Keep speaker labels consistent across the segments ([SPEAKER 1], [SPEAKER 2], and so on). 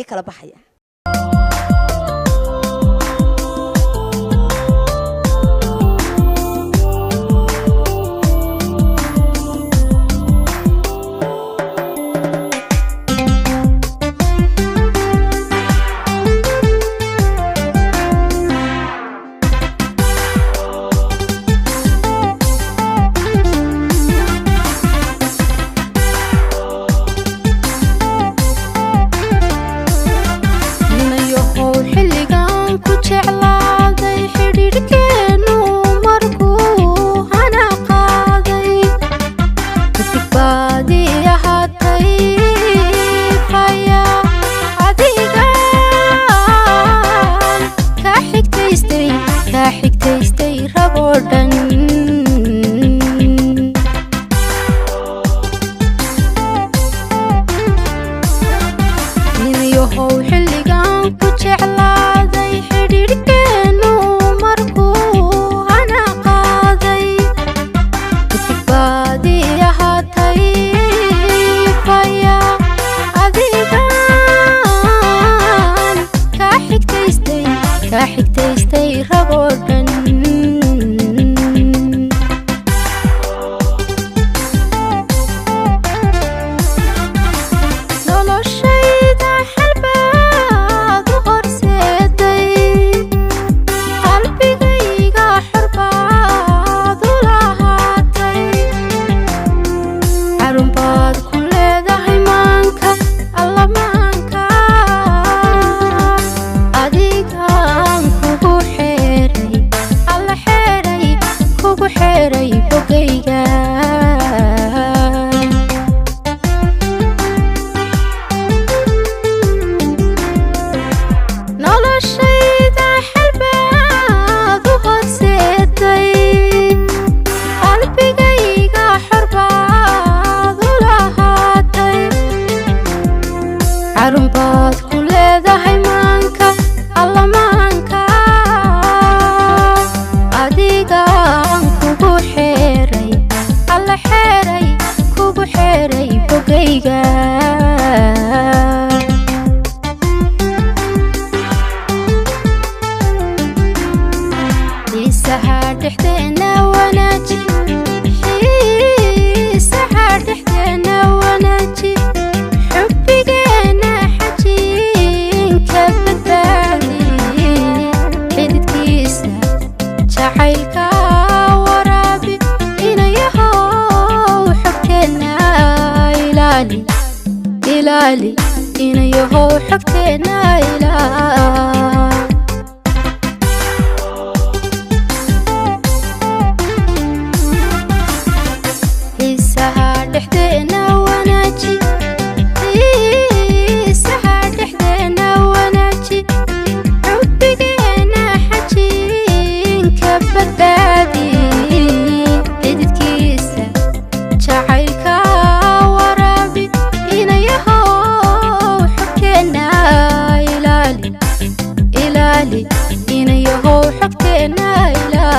[SPEAKER 1] Kala baxaya.
[SPEAKER 2] Nimayahow xilligan ku jeclaaday, xidhiidhkeenu markuu hana qaaday, kadib baad ii ahaatay faya. Adigaan kaa xigtaystay, kaa xigtaystay ragoo dhan. Nimayahow xilligan ku jeclaaday, xidhiidhkeenu markuu hana qaaday, kadib baad ii ahaatay faya. Adigaan kaa xigtaystay, kaa xigtaystay ragoo dhan. Noloshayda xalbaad u horseeday, qalbigayga xorbaad u lahaatay, xarun baad ku leedahay maanka, alla maanka. Adigaan kugu xeeray, alla xeeray, kugu xeeray bogayga. Noloshayda xalbaad u horseeday, qalbigayga xorbaad u lahaatay, xarun baad ku leedahay maanka, alla maanka. Adigaan kugu xeeray, alla xeeray, kugu xeeray bogayga. Xiisaha dhexdeena wanaaji, xiisaha dhexdeena wanaaji, xubbigeena xajiinka badbaadi, xididkiisa jacaylka waraabi. Inayahow xogteena ilaali, ilaali, inayahow xogteena ilaali. Xiisaha dhexdeena wanaaji, xiisaha dhexdeena wanaaji, xubbigeena xajiinka badbaadi, xididkiisa jacaylka waraabi. Inayahow xogteena ilaali, ilaali, inayahow xogteena ilaali.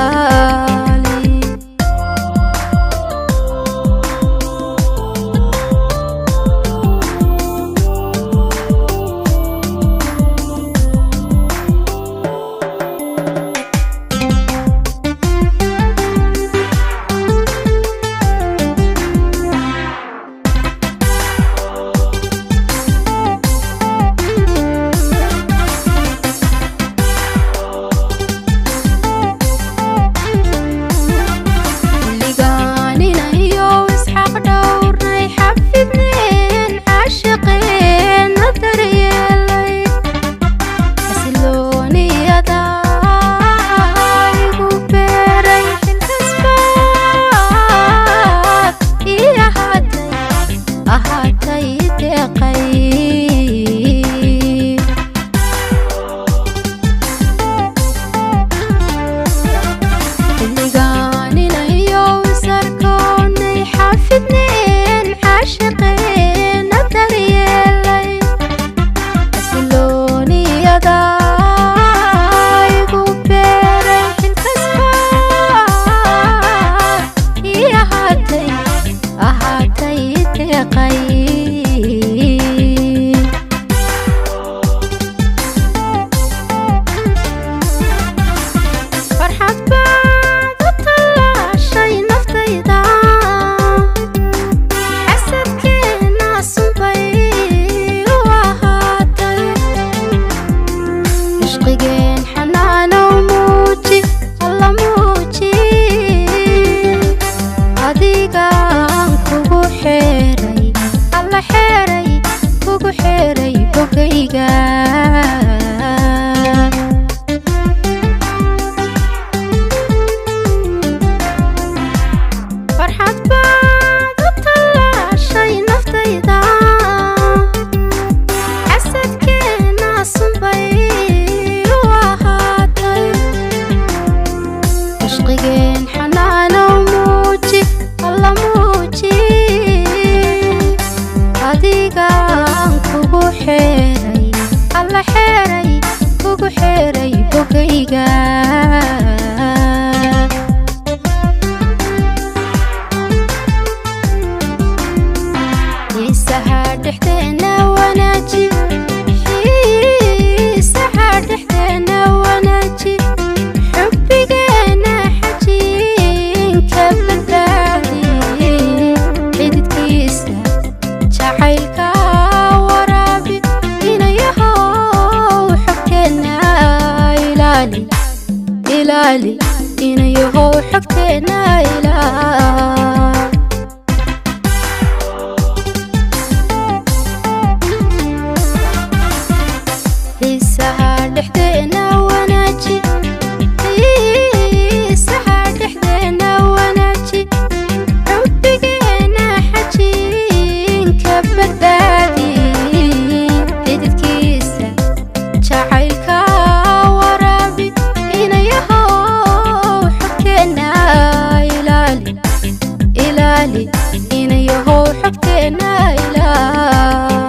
[SPEAKER 2] Bogayga. Farxad baad u tallaashay naftayda, xasadkeena sunbay u ahaatay. Cishqigeen xanaanow muuji, alla muuji. Adigaan kugu xeeray, alla xeeray, kugu xeeray bogayga. Xiisaha dhexdeena wanaaji, xiisaha dhexdeena wanaaji. Xubbigeena xajiinka badbaadi, xididkiisa jacaylka waraabi. Inayahow xogteena ilaali, ilaali. Inayahow xogteena ilaali. Xiisaha dhexdeena wanaaji, xiisaha dhexdeena wanaaji. Xubbigeena xajiinka badbaadi, xididkiisa jacaylka waraabi. Inayahow xogteena ilaali, ilaali. Inayahow xogteena ilaali.